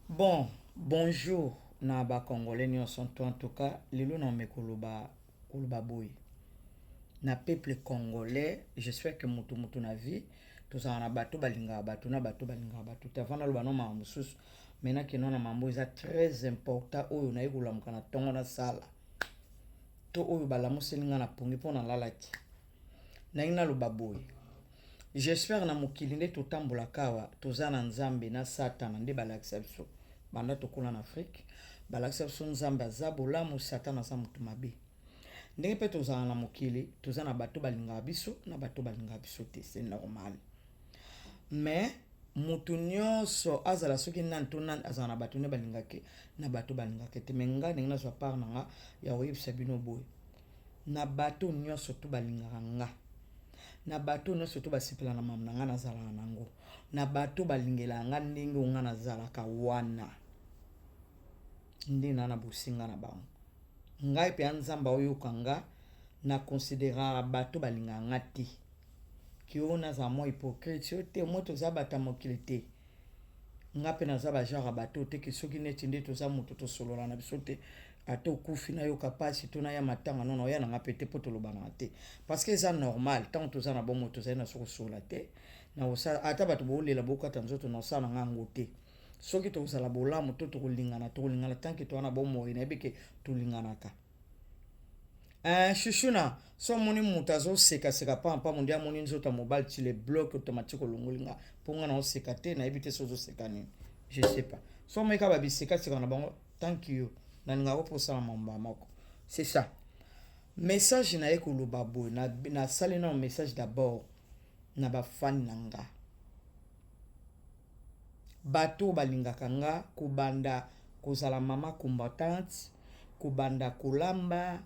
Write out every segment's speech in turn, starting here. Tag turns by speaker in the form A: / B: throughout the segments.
A: Bon bonjour na ba congolais nionso en tout cas lelo na meko loba koloba boye na peuple congolais j'espère que mutu mutu na vie tozala na bato balingaka bato na bato balingaka bato te avant naloba no makambo mosusu mais nakenda na mambo eza très important oyo naye kolamuka na ntongo nasala to oyo balamuseli nga na pongi mpo nalalaki. Nalingi naloba boye, j'espère na mokili nde totambolaka awa toza na Nzambe na Satana nde balakisa biso banda tokola na Afrique, balakisa biso Nzambe aza bolamu, Satana aza moto mabe. Ndenge mpe tozala na mokili toza na bato balingaka biso na bato balingaka biso te, c'est normal. Mais moto nyonso azala soki nani to nani azala na bato nde balingaki na bato balingaka te. Mais ngai ndenge nazwa part na nga ya koyebisa bino boye, na bato nyonso to balingaka nga, na bato nyonso to basepela na mamu na nga nazalaka nango, na bato balingelaka nga ndenge oyo nga nazalaka wana nde na na bosenga na bango. Ngai mpe ya Nzambe aoyoka nga na consideraka bato balingaka nga te ke oyo nazala mwa hypocrite yo te, moi toza bato ya mokili te. Nga mpe naza ba genre ya bato te ke soki neti nde toza moto tosolola na biso te, ata okufi nayoka mpasi to naya matanga no naoya na nga mpe te mpo tolobanaka te, parce que eza normal ntango toza na bomoi tozali na so kosolola te. Nakosala ata bato bolela bokata nzoto, nakosala na nga yango te. Soki tokozala bolamu to tokolingana, tokolingana tant que toza na bomoi, nayebi ke tolinganaka. Chuchuna, so omoni moto azosekaseka pamba nde amoni nzoto ya mobali, tu le bloque automatique, olongoli nga mpo nga naoseka te, nayebi te so ozoseka nini, je sais pas. So omoni kaka babisekaseka na bango, tant que yo nalingaka koposala mamba moko, c'est ça. Message na ye koloba boye, nasali nano message d'abord na bafani na nga, bato balingaka nga kobanda kozala mama combattante, kobanda kolamba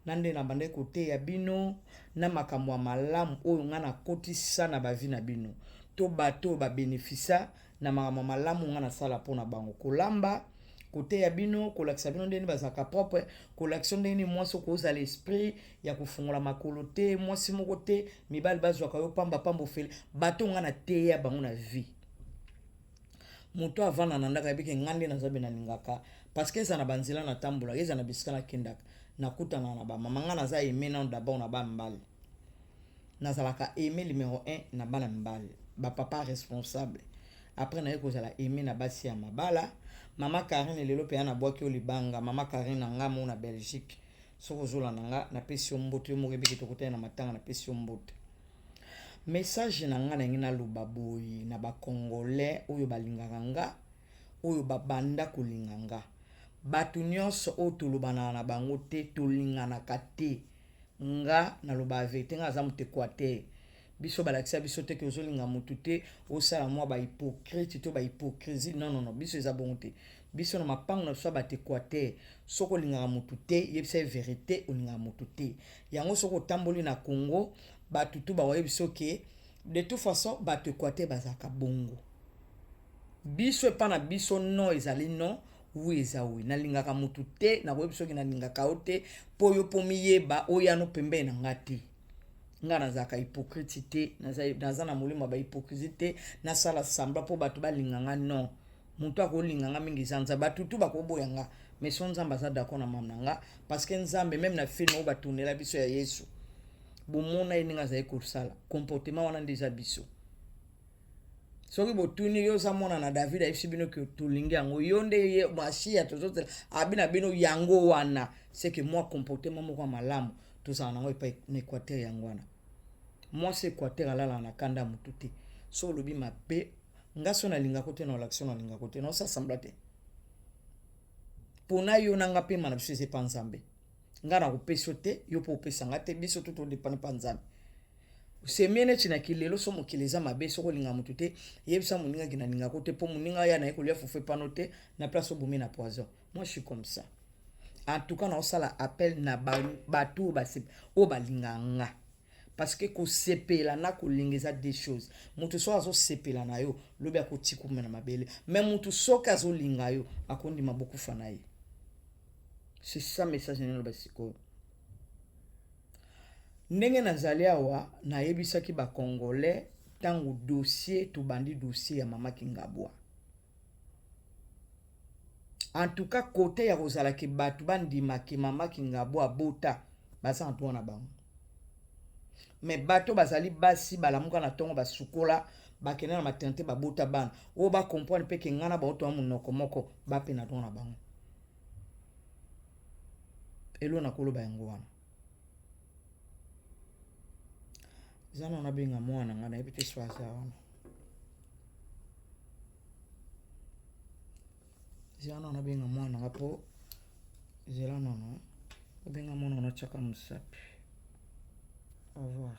A: na nde na bandaki koteya bino na makambo ya malamu oyo nga nakotisa na bavi na bino, to bato oyo babénéficia na makambo ya malamu nga nasala mpona bango, kolamba, koteya bino, kolakisa bino ndenge bazalaka propre, kolakisa ndenge nini mwasi okozala esprit ya kofungola makolo te, mwasi moko te mibali bazwaka yo pamba pamba ofele. Bato nga nateya bango na vie, moto avanda na ndako ayebiki nga nde naza be nalingaka, parce que eza na banzela natambolaka, eza na bisika nakendaka, nakutana na bamama. Nga naza aimé nano d'abord na bana mibali, nazalaka aimé numéro 1 na bana mibali, bapapa responsable. Après naye kozala aimé na basi ya mabala. Mama Karine, lelo mpe ya nabwaki yo libanga. Mama Karine na nga mo na Belgique, soki ozolanda nga, napesi yo mbote. Yo moko ebiki tokutani na matanga, napesi yo mbote. Message na nga nangi naloba boye na bacongolais oyo balingaka nga, oyo babanda kolinga nga, bato nyonso oyo tolobanaka na bango te, tolinganaka te. Nga naloba vérité, nga aza moto Équateur. Biso balakisa biso te ke ozolinga motu te, osala mwa bahypocrite to bahypocrisie. Non, non, non, biso eza bongo te. Biso na mapango na biso ya bato Équateur, soki olingaka motu te, yebisa ye vérité, olingaka motu te. Yango soki otamboli na Congo, bato tu bakoyebi biso ke de toute façon bato Équateur bazalaka bongo. Biso epa na biso, non ezali non, oui eza oui. Nalingaka motu te, nakoyebi soki nalingaka yo te, mpo yo mpo miyeba oyano pembeni na nga te. Nga nazalaka hypocrite te, naza na molimo ya bahypocrisie te, nasala semblant mpo bato balinga nga. Non, moto akolinga nga mingi eza Nzambe. Bato tu bakoboya nga, mais so Nzambe aza d'accord na mama na nga, parce que Nzambe, même na film oyo batundela biso ya Yesu, bomona ye ndenge azali kosala comportement wana nde eza biso. Soki botuni yo oza mwana na David, ayebisi bino ke tolingi yango, yo nde ye Masiya tozotela abi na bino yango wana. C'est que mwa comportement moko ya malamu tozala nango epai na Équateur, yango wana mwasi Équateur alalaka na kanda ya motu te. So olobi mabe nga, so nalingako te, na olakisa nalingako te, naosala semblant te mpona yo na nga. Pema na biso eza epa Nzambe. Nga nakopesa yo te, yo mpo opesa nga te, biso to todépendre mpa Nzambe. Semie neti na kilelo, so mokili eza mabe, soki olinga motu te, yebisa moningaki nalingako te, mpo moninga ya naye kolia fufu epano te na place obomi na poison. Moi je suis comme ça. En tout cas naosala appel na bato oyo balingaka nga, parce que kosepela na kolinga eza deux choses. Moto soki azosepela na yo, lobi akotikuma na mabele, mais moto soki azolinga yo, akondima bokufa na ye. C'est ça message naloba sikoyo. Ndenge nazali awa, nayebisaki bacongolais ntango dossier tobandi, dossier ya mama Kingabwa. En tout cas cote ya kozala ke batu bandima ke mama Kingabwa abota baza na droit na bango. Mais bato bazali basi balamuka na tongo basukola bakenda na maternité babota bana oyo ba comprendre pe ke ngai na bango toa monoko moko ba pe na droit na bango. Elo nakoloba yango wana. Eza na nabenga mwana ngai nayebi te so aza wana. Zela nano nabenga mwana nga po zela nano nabenga mwana nga natiaka mosapi au revoir.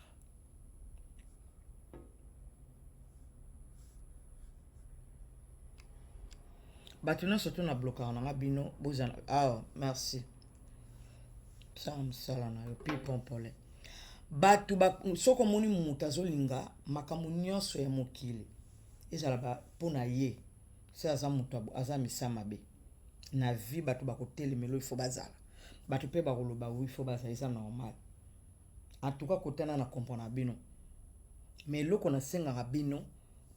A: Bato nyonso to na blokaka na nga bino bozala awa merci sala mosala na yo pi pompole bato ba, soki omoni moto azolinga makambo nyonso ya mokili ezala mpo na ye Se aza mutu aza misa mabe na vie batu bakotelemelo il faut bazala batu pe bakoloba oui faut bazala eza normal en tout cas kotana na comprendre bino mais eloko nasengaka bino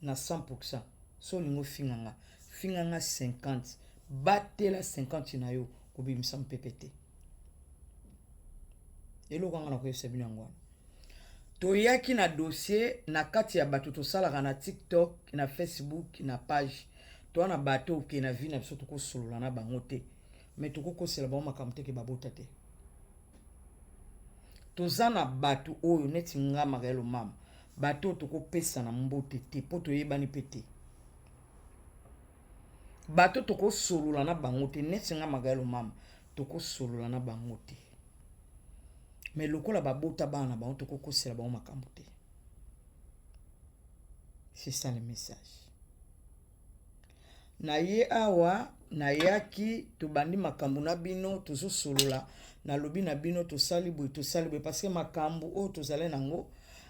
A: na 100% so olingi ofinga nga finga nga 50 batela 50 na yo kobimisa mopepe te eloko nga nakoyebisa bino yango wana Toyaki na dossier na kati ya bato tosalaka na tiktok na facebook na page toa na bato oke na vie na biso tokosolola na bango te mais tokokosela bango makambo te ke babota te toza na bato oyo neti nga Marielo mama bato oyo tokopesana mbote te mpo toyebani mpe te bato tokosolola na bango te neti nga Marielo mama tokosolola na bango te mais lokola babota bana na bango tokokosela bango makambo te c'est ça le message na ye awa nayaki tobandi makambo na bino tozosolola nalobi na bino tosali boye tosali boye parce que makambo oyo tozali nango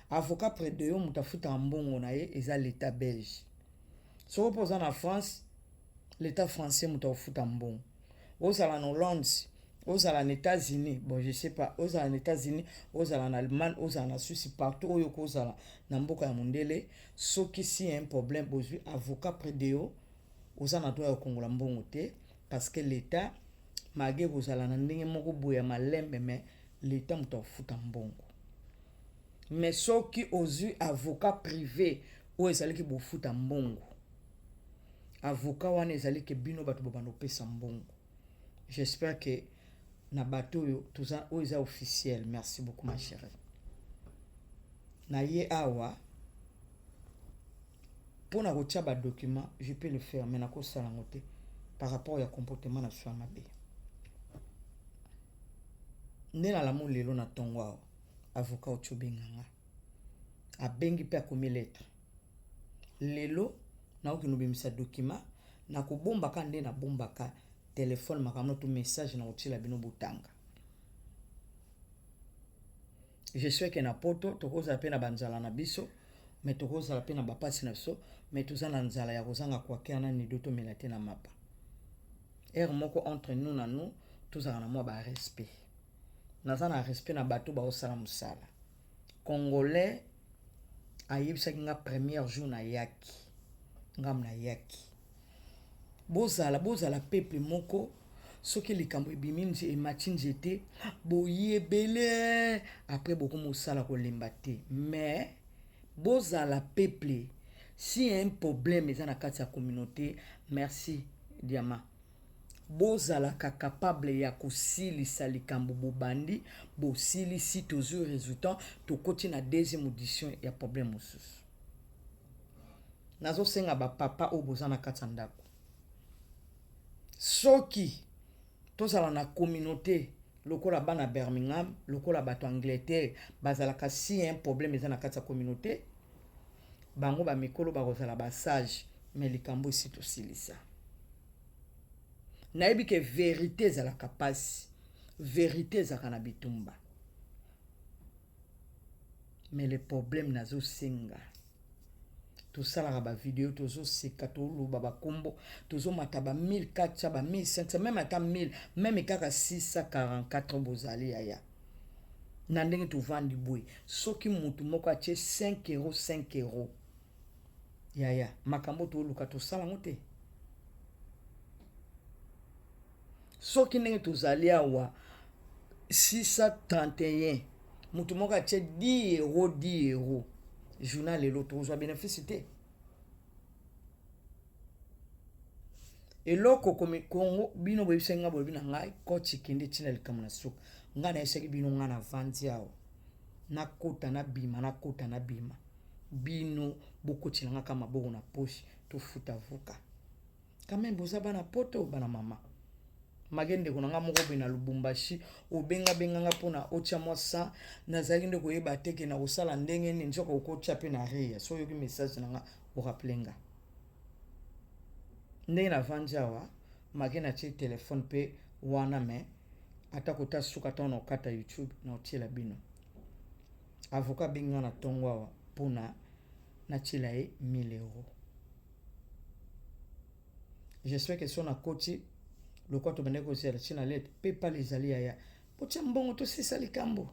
A: avocat près de yo moto afutaka mbongo na ye eza l'etat belge soko mpo oza na france l'etat français moto akofuta mbongo ozala na hollande ozala na Etats-Unis bon je sais pas ozala na Etats-Unis ozala na Allemagne ozala na Suisse partout oyo kozala na mboka ya mondele soki si un problème bozwi avocat près de yo oza na droit ya kokongola mbongo te parce que l'etat malgré kozala na ndenge moko boye ya malembe mais l'etat moto akofuta mbongo mais soki ozwi avocat privé oyo ezalaki bofuta mbongo avocat wana ezali ke bino bato bobanda kopesa mbongo J'espère que na bato oyo toza oyo eza officiel. Merci beaucoup ma chérie. Na ye awa mpo na kotia ba document je peux le faire mais nakosala yango te par rapport ya comportement na biso ya mabe. Nde nalamu lelo na ntongo awa avocat oti obenga nga abengi mpe akomi lettre Lelo nakokende kobimisa document nakobomba kaka nde nabombaka telephone makambo to message nakotiela bino botanga. Je sais que na poto tokozala mpe na banzala na biso mais tokozala mpe na bapasi na biso mais toza na nzala ya kozanga kwaker na nido tomela te na mapa. Heure moko entre nous na nous tozala na mwa ba respect. Naza na respect na bato baosala mosala. Congolais ayebisaki nga première jour nayaki ngam nayaki bozala bozala peuple moko soki likambo ebimi nze emati nzete boyi ebele après bokomi osala kolemba te mais bozala peuple si un problème eza na kati ya communauté merci diama Bozalaka capable ya kosilisa likambo bobandi, bosilisi, tozui resultant, tokoti na deuxième audition ya problème mosusu. Nazosenga ba papa oyo boza na kati ya ndako, soki tozala na communauté lokola bana Birmingham, lokola bato Angleterre bazalaka si un problème eza na kati ya communauté, bango ba mikolo bakozala ba sage, mais likambo esi tosilisa. Nayebi ke verite ezalaka pasi, verite ezalaka na bitumba. Mais le problème nazo senga tosalaka ba video tozoseka toloba bakombo tozomata ba 1400 ba 1500 meme ata 1000 meme kaka 644 bozali yaya na ndenge tovandi boye soki motu moko atie 5 euro 5 euro Yaya makambo toluka tosala ngo te. Soki ndenge tozali awa 631 moto moko atie 10 euro 10 euro journal lelo tokozwa benefice te. Eloko komi Congo bino boyebisaki ngai bolobi na ngai coach kende ntina likambo na suka ngai nayebisaki bino ngai navandi awa nakota nabima nakota nabima bino bokotela ngai kaka maboko na poche tofuta avocat quand même boza bana poto bana mama make ndeko na ngai moko boye na Lubumbashi obengabenga nga mpona otya mwa sa nazalaki nde koyeba te ke nakosala ndenge nini nzoka okotya mpe na reya so oyoki message na nga orappele nga ndenge navandi awa make natie telefone mpe wana me ata kota suka ntango na kokata YouTube na otiela bino avocat abengi nga na ntongo awa mpona natiela ye 1000 euro. J'espère que so nakoti lokola tobandaki kozela ntina lete paypal ezali yaya botya mbongo tosisa likambo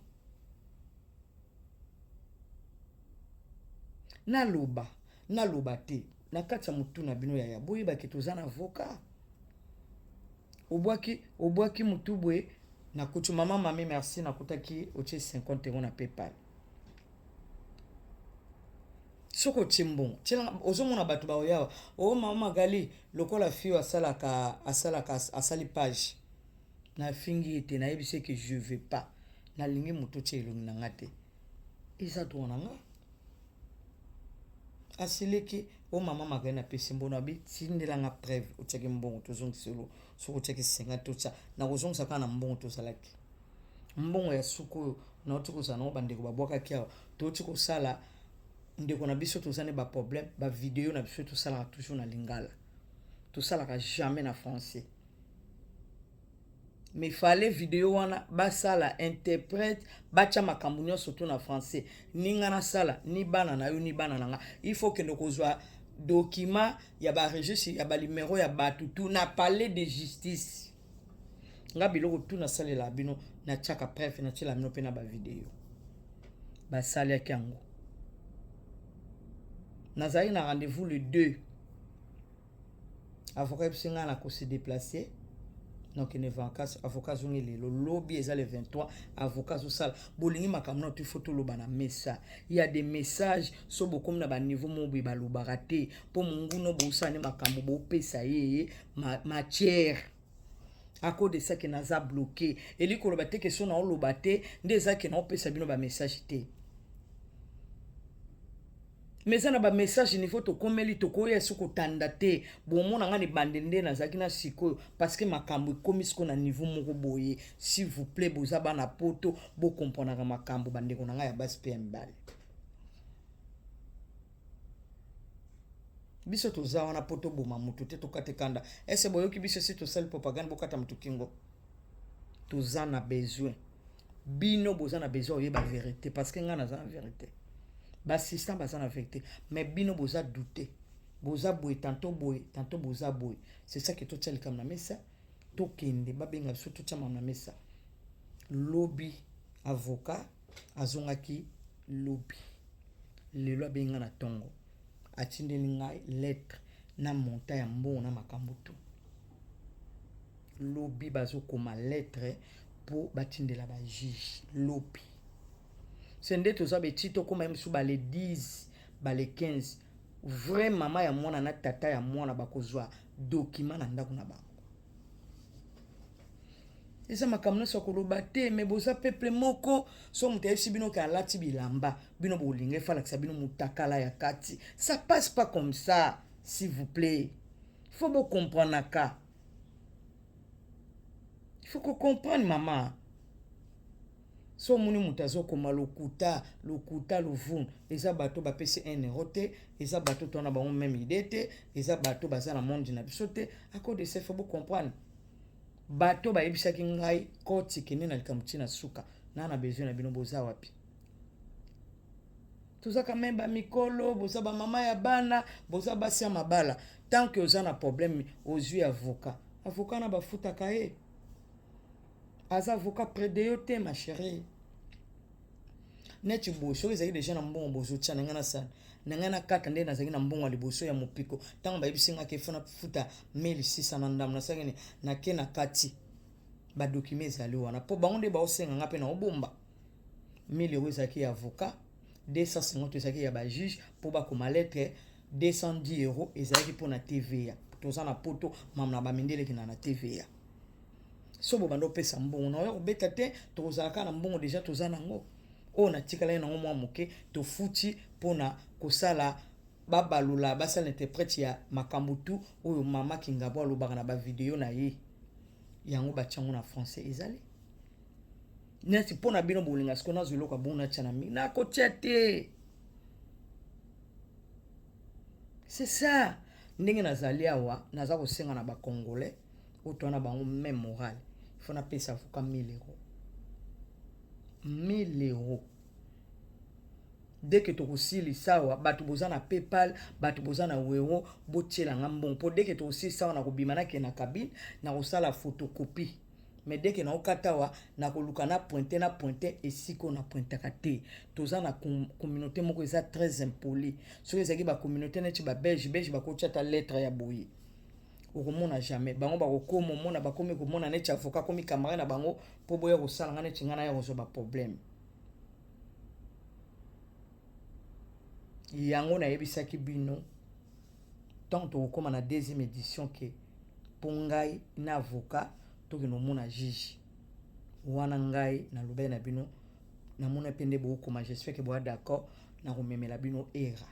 A: naloba naloba te na kati ya motu na bino yaya boyebaki toza na avocat obwaki obwaki motu boye nakuti mama mami merci nakutaki otie 50 euro na paypal soki otie mbongo tielanga ozomona bato baoyawa o oh, mama magali lokola fio asalaka asalaka asali page nafingi ye te nayebisi ye ke je veux pas nalingi moto otia elongi na nga te eza droit na nga asiliki o oh, mama magali napesi mbongo abi tindela nga preuve otiaki mbongo tozongiselo soki otiaki 50 totya nakozongisa kaka na mbongo tozalaki mbongo ya suka oyo nauti kozala nango bandeko babwakaki awa touti kosala ndeko na biso toza ne baproblème bavideo na biso tosalaka toujours na lingala tosalaka jamais na français mais fallait video wana basala interprète batya makambo nyonso to na français ni nga nasala ni bana na yo ni bana na nga il faut kende kozwa document ya baregistre ya banimero ya bato tu na palais de justice nga biloko tu nasalela bino natiaka preuve natiela bino mpe na bavideo basaliaki yango nazalaki na rendez-vous le 2 avocat yebisi ngai na kose déplacer nakende vacance avocat azongi lelo lobi eza le 23 avocat azosala bolingi makambo na to ifo toloba na mesa ya des messages so bokomi na baniveau moko boye balobaka te mpo monguna bosala nde makambo bopesa ye matière à cause de ça ke naza bloqué eli koloba te ke so naoloba te nde eza ke naopesa bino bamessage te mais eza na bamessage niveau tokomeli tokoya esi kotanda te bomona nga na ebandeli nde nazalaki na sikoyo parce que makambo ekomi sikoyo na niveau moko boye s'il vous plaît boza bana poto bokomprenaka makambo bandeko na ngai ya basi mpe ya mibali biso toza wana mpo toboma motu te tokate kanda ese boyoki biso esi tosali propagande bokata motu kingo toza na besoin bino boza na besoin oyeba verité parce que ngai naza na verité baassistant baza na verité mais bino boza doute boza boye tanto boye tanto boza boye c'est ça ke totia likambo na mesa tokende babenga biso totia makambo na mesa lobi avocat azongaki lobi lelo abengi ngai na ntongo atindeli ngai lettre na montant ya mbongo na makambo tu lobi bazokoma lettre mpo batindela bajuge lobi se nde toza beti tokóma ye mosusu bale 10 bale 15 vrai mama ya mwana na tata ya mwana bakozwa document na ndako na bango eza makambo nyonso ya koloba te me boza peuple moko so moto ayebisi bino ke alati bilamba bino bolinga efalakisa bino motakala ya kati ça passe pas comme ça s'il vous plaît faut bocomprenaka il faut kocomprendre mama so omoni moto azokoma lokuta lokuta lovunu eza bato bapesi 1 euro te eza bato to na bango même idée te eza bato baza na monde na biso te à cause de ça faut bocomprendre bato bayebisaki ngai koti kende na likambo ntina suka na na besoin na bino boza wapi toza quand même bamikolo boza bamama ya bana boza basi ya mabala tant que oza na problème ozwi avocat avocat na bafutaka ye aza avocat près de yo te ma chérie neti boye soki ezalaki deja na mbongo bozotya na ngai nasala na ngai nakata nde nazalaki na mbongo ya liboso ya mopiko ntango bayebisi ngai ke fo nafuta 1600 na ndambo nasalaki nini nake na kati. Ba document ezali wana mpo bango nde baosenga nga mpe na obomba. 1000 euro ezalaki ya avocat, 250 ezalaki ya bajuge mpo bakoma lettre, 210 € ezalaki mpona TVA. Toza na Poto, mama na bamindele ekenda na TVA. So bobanda opesa mbongo na oya kobeta te, tokozala kaka na mbongo. Déjà toza nango oyo natikalaki nango mwa moke, tofuti mpona kosala babalola, basala interprète ya makambo tu oyo mama Kingabo alobaka na bavideo na ye. Yango batiango na français, ezali neti mpo na bino bolinga. Sikoyo nazwa eloko ya bongo natya na mingi, nakotia te. C'est ça, ndenge nazali awa, naza kosenga na Bacongolais oyo toza na bango même morale. Il faut napesa avocat 1000 €, 1000 €. Dès que tokosilisa awa, bato boza na PayPal, bato boza na Wero, botielanga mbongo, mpo dès que tokosilisa awa, nakobima, nakende na cabine, nakosala photocopie. Mais dès que naokata awa, nakoluka na pointe, na pointe esika oyo napointaka te. Toza na communauté moko eza très impoli. Soki ezalaki bacommunauté neti Babelge, Belge bakotia ata lettre ya boye, okomona jamais bango bakokoma. Omona bakomi komona neti avocat komi camarade na bango mpo boya kosala nga neti ngai naya kozwa baproblème. Yango nayebisaki bino ntango tokokóma na deuxième édition ke mpo ngai na avocat tokende omona juge wana. Ngai nalobaki na bino, namona mpe nde bokokoma. J'espère ke boya d'accord. Nakomemela bino era,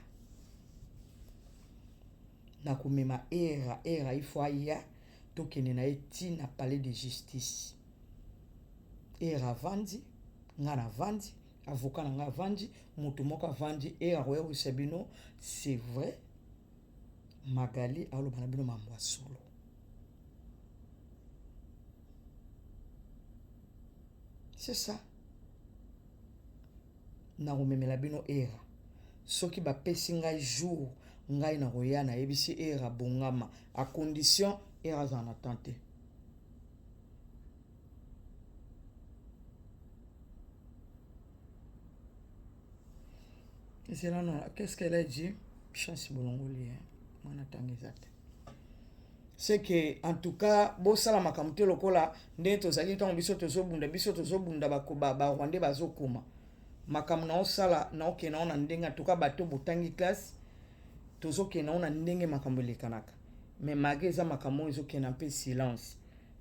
A: nakomema era. Era, il faut aya, tokende na ye ntina palais de justice. Era avandi, ngai navandi, avocat na ngai avandi, moto moko avandi. Era akoya koyebisa bino: c'est vrai, Magali aloba na bino mambo ya solo. C'est ça, nakomemela bino era. Soki bapesi ngai jour, ngai nakoya. Nayebisi era bongama, à condition era azala na temps te. Ezela no, qu'est-ce qu'elle a dit? Chance bolongoli mwana ntango eza te. C'est que, en tout cas, bosala makambo te lokola ndenge tozalaki ntango biso tozobunda. Biso tozobunda, Barwandais bazokoma makambo na osala na okende ngo na ndenge. En tout cas, bato botangi classe, tozokende ngo na ndenge makambo elekanaka. Mais malgré eza makambo oyo ezokenda mpe silence,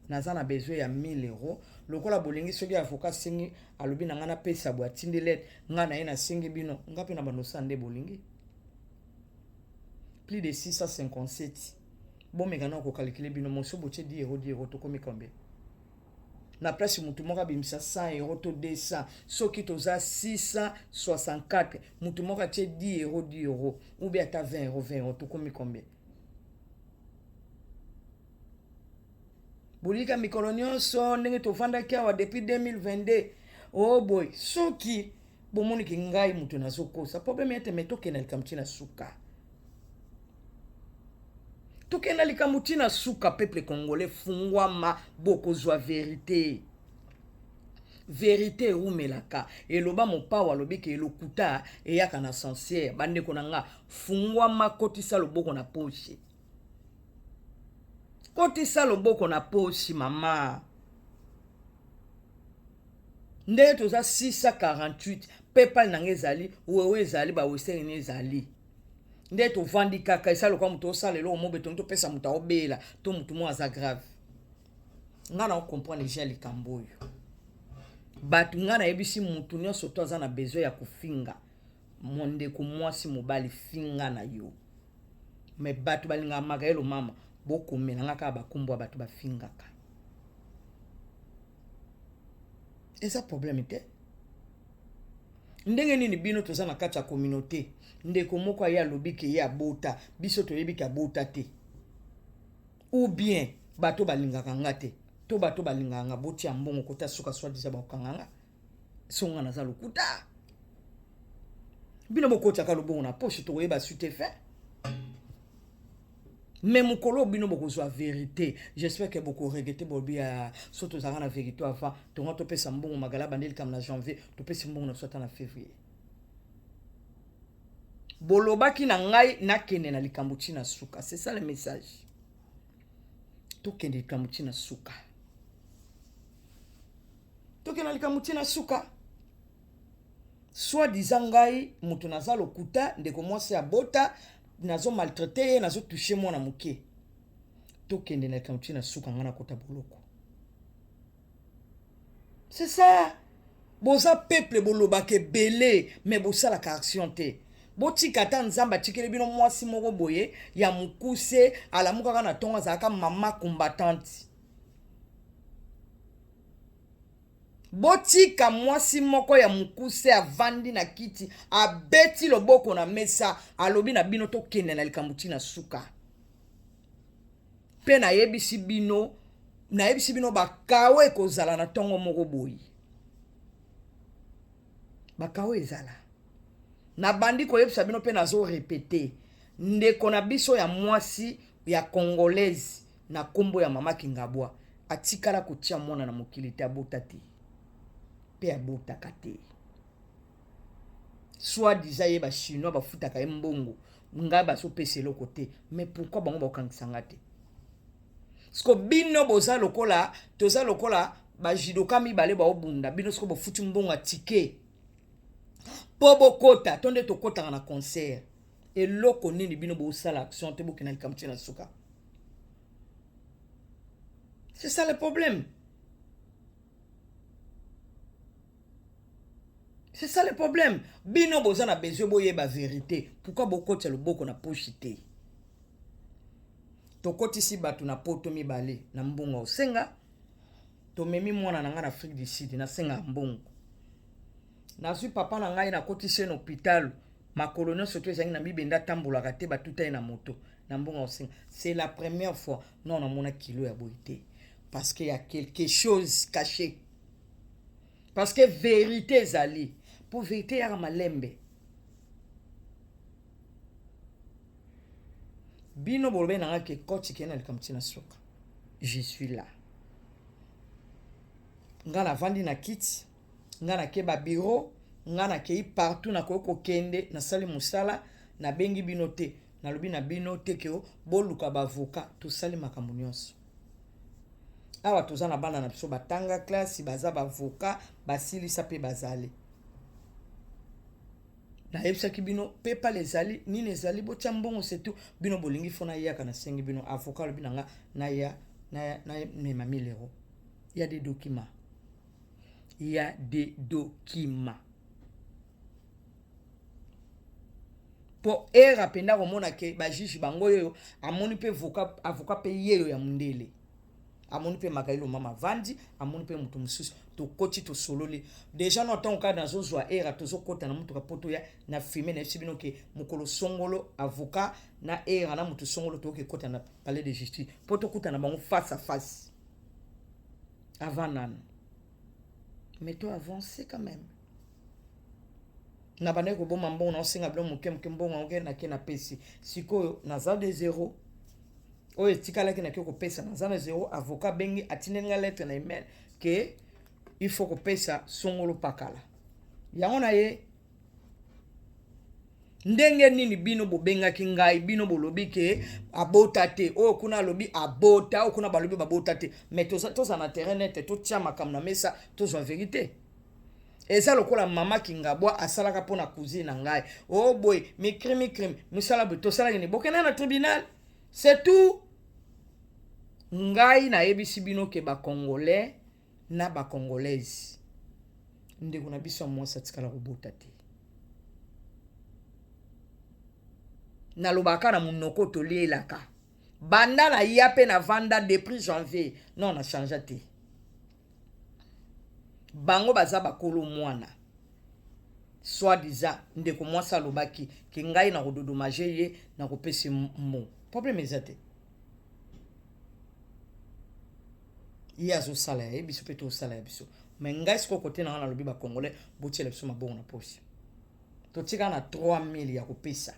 A: naza na besoin ya 1000 € lokola bolingi. Soki avocat asengi, alobi na ngai napesa boye, atindi lettre, ngai na ye nasengi bino, ngai mpe na bando osala nde bolingi. Plus de 657, bomeka na kocalculer bino moso, botie 10 €, 10 €, tokomi combien? Na place motu moko abimisa 100 € to 200, soki toza 664, motu moko atie 10 €, 10 €, ou bien ata 20 €, 20 €, tokomi combien? Bolika mikolo nyonso ndenge tovandaki awa depuis 2022 o oh boye. Soki bomoniki ngai moto nazokosa, problème ete me tokenda likambo ntina suka, tokenda likambo ntina suka. Peuple congolais, fungwama, bokozwa vérité. Vérité erumelaka. Eloba Mopawa, alobi ke elokuta eyaka na ascenseur. Bandeko na nga, fungwama, kotisa loboko na poche, kotisa loboko na poche, mama. Ndenge toza 648, PayPal na ngai ezali, Wewe ezali, baWestern ezali. Nde tovandi kaka, esa lokola moto osala eloko mo betongi, topesa moto aobela to motu mo aza grave. Ngai na ocomprendre déjà likambo oyo bato. Ngai nayebisi motu nyonso to aza na besoin ya kofinga mondeko mwasi, mobali, finga na yo. Me bato balingaka Makayelo mama, bokomela nga kaka bakombo ya bato bafingaka, eza problème te. Ndenge nini bino toza na kati ya communauté, ndeko moko aye alobi ke ye abota, biso toyebi ke abota te, ou bien bato balingaka nga te to bato balingaka nga, botia mbongo kota suka, soi-disant bakokanga nga so nga naza lokuta. Bino bokotiaka lobongo na poche, tokoyeba suite fin. Mais mokolo bino bokozwa vérité, j'espère que bokoregretter. Bolobi ya so tozalaka na vérité avant, tonga topesa mbongo. Magala bande likambo na janvier, topesi mbongo na biso ata na février. Bolobaki na ngai nakende na likambo ntina suka. C'est ça le message, tokende likambo ntina suka. Tokende na likambo ti na suka. Soit disant ngai moto naza lokuta, ndeko mwasi abota, nazo maltraite ye, nazo touche mwana moke. Tokende na likambo ti na suka, ngai nakota boloko. C'est ça. Boza peuple bolobaka ebele mais bosalaka action te. Botika ata Nzambe atikeli bino mwasi moko boye ya mokuse, alamukaka na ntongo, azalaka mama combattante. Botika mwasi moko ya mokuse avandi na kiti, abeti loboko na mesa, alobi na bino tokende na likambo ti na suka. Mpe nayebisi bino, nayebisi bino bakawa ekozala na ntongo moko boye. Bakawa ezala. Nabandi koyebisa bino mpe nazo repete, ndeko na biso ya mwasi ya congolaise na kombo ya mama Kingabwa atikala kotia mwana na mokili te, abota te mpe abotaka te. Soit disant ye ba chinois bafutaka ye mbongo, ngai bazopesa eloko te, mais pourquoi bango bakokangisa nga te? Siko bino boza lokola, toza lokola ba judoka mibale baobunda, bino siko bofuti mbongo ya ticket mpo bokota, to nde tokotaka na concert. Eloko nini bino bosala action te, bokenda likambo ti na suka? C'est ça le problème. C'est ça le problème. Bino boza na besoin boyeba vérité. Pourquoi bokotisa loboko na poche te? Tokotisi bato na poto mibale na mbongo osenga. Tomemi mwana na ngai na Afrique du Sud, nasenga mbongo. Nazwi papa na ngai nakotisi ye na hôpital, makolo nyonso to ezangi na mibende, atambolaka te, batuta ye na moto na mbongo osenga. C'est la première fois non namona kilo ya boye te, parce que y a quelque chose caché. Parce que vérité ezali, po vérité yaka malembe. Bino bolobi na nga ke coach ke na likambo ti na suka. Je suis là. Nga navandi na kiti, nga nake ba bureau, nga nakei partout, nakoki kokende, nasali mosala, nabengi bino te, nalobi na bino te ke boluka ba avocat, tosali makambo nyonso. Awa toza na bana na biso batanga classe, baza ba avocat, basilisa pe bazali. Nayebisaki bino PayPal ezali nini, ezali botia mbongo, c'est tout. Bino bolingi fo nayaka, nasengi bino avocat alobi na nga naya namema 1000 euros. Il y a des documents. Il y a des documents. Po era penda komona ke ba juge bango oyo amoni pe avocat pe yeyo ya mundele. Amoni pe Magali Lomama avandi, amoni pe mutu mosusu, tokoti tosololi. Déjà no ntango kaka nazozwa era, tozokota na mutuka po toya na filme, nayebisi bino ke mokolo songolo avocat na era na mutu songolo tokoki kota na palais de justice po tokutana bango face à face. Avant nanu. Mais to avancer quand même. Na bandaki koboma mbongo, na osenga bino moke moke mbongo yango ke nake napesi. Sikoyo naza de zéro. Oyo etikalaki nake kopesa, naza na zéro. Avocat bengi, atindeli nga lettre na email ke il faut kopesa songolo pakala. Yango na ye ndenge nini bino bobengaki ngai, bino bolobi ke abota te, oyo kuna alobi abota, oyo kuna balobi babota te, mais toza na terrain net, totia makambo na mesa, tozwa vérité. Eza lokola mama Kingabwa asalaka mpona cousine na ngai, oh boye mikri mikri misala boye, tosalaki nini, bokenda na tribunal, c'est tout. Ngai nayebisi bino ke ba congolais na ba congolaise, ndeko na biso ya mwasi atikala kobota te. Nalobaka na monoko tolielaka, banda na ya pe na vanda depuis janvier, non na changea te. Bango baza bakolo mwana, soit disant ndeko mwasi alobaki ke ngai na kododomage ye na kopesa mbongo, problème eza te. Ye azosala ya ye, biso pe tosala ya biso. Mais ngai sikoyo kote na nga nalobi ba congolais botiela biso mabongo na poche. Totika na 3000 ya kopesa.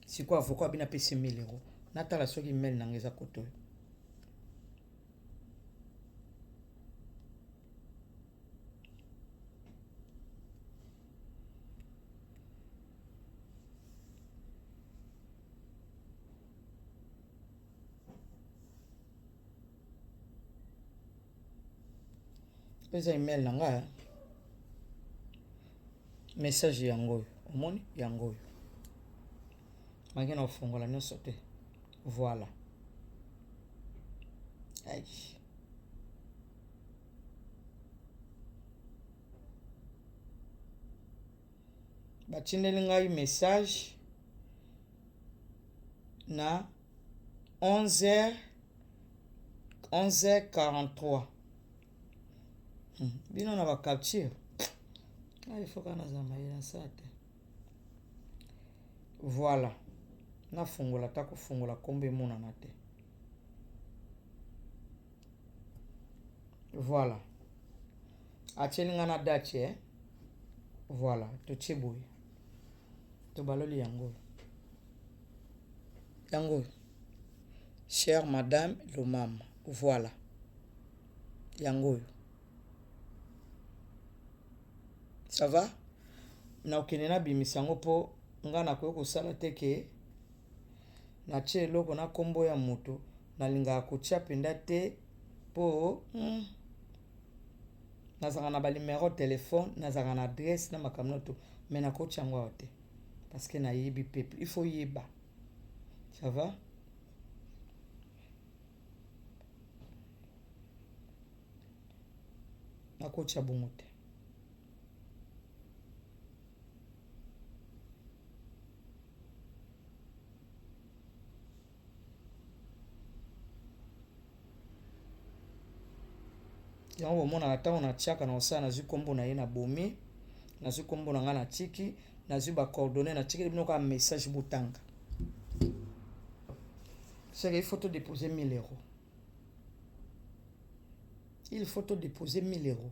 A: Sikoyo avocat abina apesi 1000 euros. Natala soki mail na nga eza koto oyo. Eza email na nga. Message yango oyo. Omoni yango oyo. Maki na kofongola nyonso te. Voilà. Ay. Batindeli ngai message na 11h 11h43. Bino na ba capture. Ah, il faut kaka nazala mayele nasala te. Voilà. Nafungola ata kofungola kombo emonana te. Voilà. Atieli nga na date eh. Voilà, totie boye. Tobaloli yango. Yango. Chère madame Lomama. Voilà. Yango oyo. Ça va? Nakokende nabimisa yango mpo nga nakoki kosala te ke natie eloko na kombo ya moto nalingaka kotia mpenza te mpo nazalaka na ba numero telefone, nazalaka na adresse na makambo na to, mais nakotia yango awa te parce que nayebi peuple, il faut yeba. Ça va? Nakotia bongo te. Yango bomonaka ntango natiaka na kosala, nazwi nkombo na ye na bomi, nazwi nkombo na ngai na tiki, nazwi ba coordonnées, natikeli bino kaka message botanga. C'est qu'il faut te déposer 1000 euros. Il faut te déposer 1000 euros.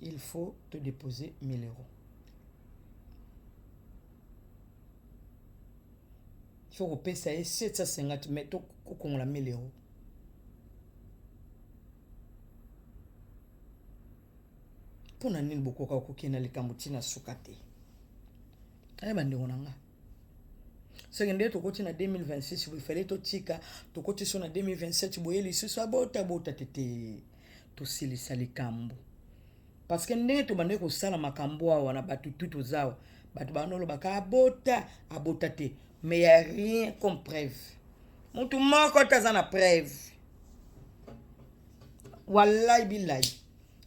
A: Il faut te déposer 1000 euros. Il faut kopesa ye 750 mais tokokongola 1000 euros. Mpo na nini bokoka kokende na likambo ntina suka te? Aye bandeko na nga, soki nde tokoti na 2026 boye, fale totika tokoti so na 2027 boye lisusu abota bota te te, tosilisa likambo parce que ndenge tobandaki kosala makambo awa na bato tu toza awa, bato banda olobaka abota abota te, mais ya rien comme preuve. Motu moko te aza na preuve. Wallahi billahi,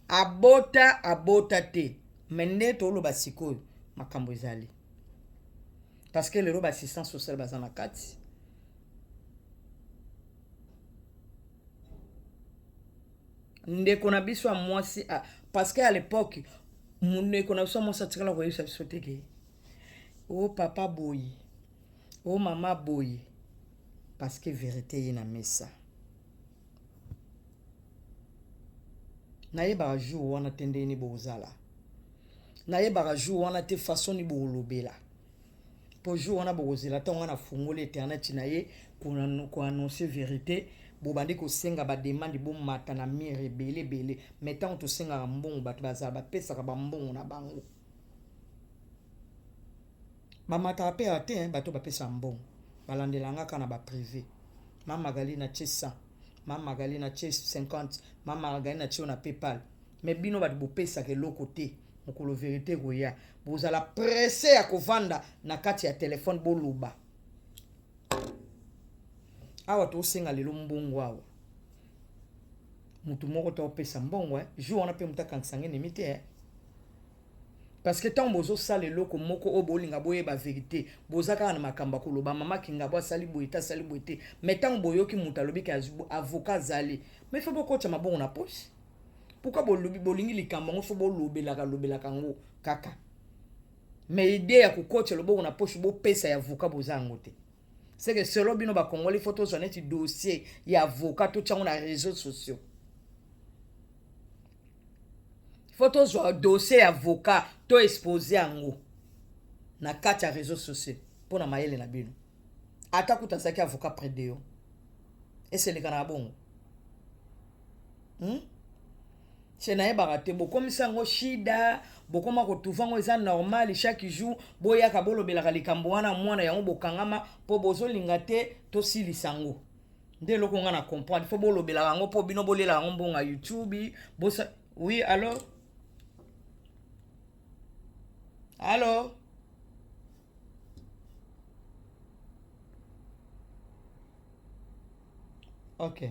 A: abota abota te, mais nde toloba sikoyo makambo ezali parce que lelo baassistance sociale baza na kati. Ndeko na biso ya mwasi, parce que à l'époque ndeko na biso ya mwasi atikala koyebisa biso te ke o papa boye, o mama boye, parce que vérité ye na mesa. Nayebaka jour wana te ndenge nini bozala, nayebaka jour wana te façon nini bokolobela, mpo jour wana bokozela ntango wana nafungoli internet na ye koannonce vérité, bobandi kosenga bademande, bomata na mire ebele ebele. Mais ntango tosengaka mbongo, bato bazala bapesaka bambongo na bango, bamataka mpe awa te. Bato bapesaka mbongo balandelanga kaka na baprivé. Ma Magali na tie 100, ma Magali na tie 50, ma Magali na tie oyo na PayPal. Mais bino bato bopesaka eloko te. Mokolo vérité ekoya, bozala presse ya kovanda na kati ya telefone boloba. Awa tosenga lelo mbongo awa, motu moko to opesa mbongo jour wana mpe moto akangisa nge nemi te, parce que ntango bozosala eloko moko oyo bolinga boyeba vérité, boza kaka na makambo ya koloba mama Kingabo asali boye te, asali boye te. Mais ntango boyoki moto alobi ke avocat azali, mais faut bokotya mabongo na poche. Pourquoi bolobi bolingi likambo yango, faut bolobelaka lobelaka yango kaka, mais idée ya kokotya loboko na poche bopesa ya avocat boza yango te? C'est que selon bino bakongoli, faut tozwa neti dossier ya avocat, totya yango na réseaux sociaux. Faut tozwa dossier ya avocat, to expose yango na kati ya réseaux sociaux mpo na mayele na bino. Ata kuta azalaki avocat près de yo, eseleka na bongo, Se nayebaka te, bokomisa yango shida, bokoma kotuva yango eza normal. Chaque jour boyaka bolobelaka likambo wana mwana yango, bokangama mpo bozolinga te tosilisa yango. Nde eloko nga na comprendre, faut bolobelaka yango mpo bino bolelaka yango mbongo ya YouTube bosa. Oui, allo, allo. Ok,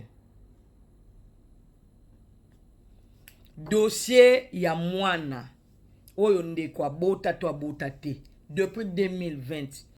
A: dossier ya mwana oyo ndeko abota to abota te depuis 2020.